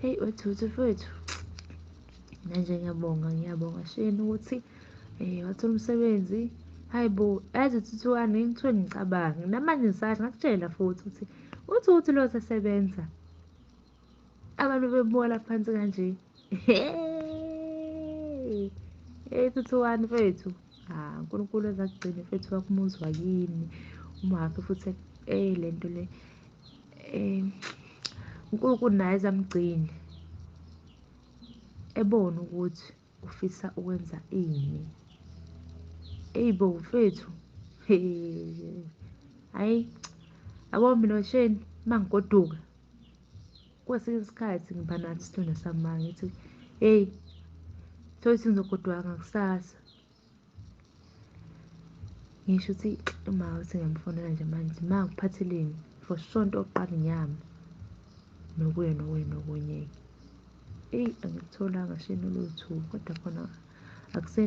Heyi wethuthu mfowethu, mina nje ngiyabonga, ngiyabonga shame ukuthi wathola umsebenzi. Hayi bo, yazi uThuthukani ngithiwe ngicabange namanje ngisasho ngakutshela futhi ukuthi uThuthu lo sesebenza abantu bebukela phansi kanje. Hey Thuthukani mfethu, ha uNkulunkulu ezakugcina mfethu wakumuzi wakini umakhe futhi le nto le uNkulunkulu naye ezamgcine ebone ukuthi ufisa ukwenza ini. Eyi bo mfethu, hhayi yabo mina Shane uma ngigoduka kwesinye isikhathi ngiba naso isithunzi samanga ngithi hheyi tholukuthi ngizogoduka ngakusasa. Ngisho ukuthi uma uthi ngiyamfonela nje manje ma ngikuphatheleni for sure into yokuqala inyama nokunye nokunye nokunye-ke. Eyi angikutholanga shame lutho kodwa khona akuseni.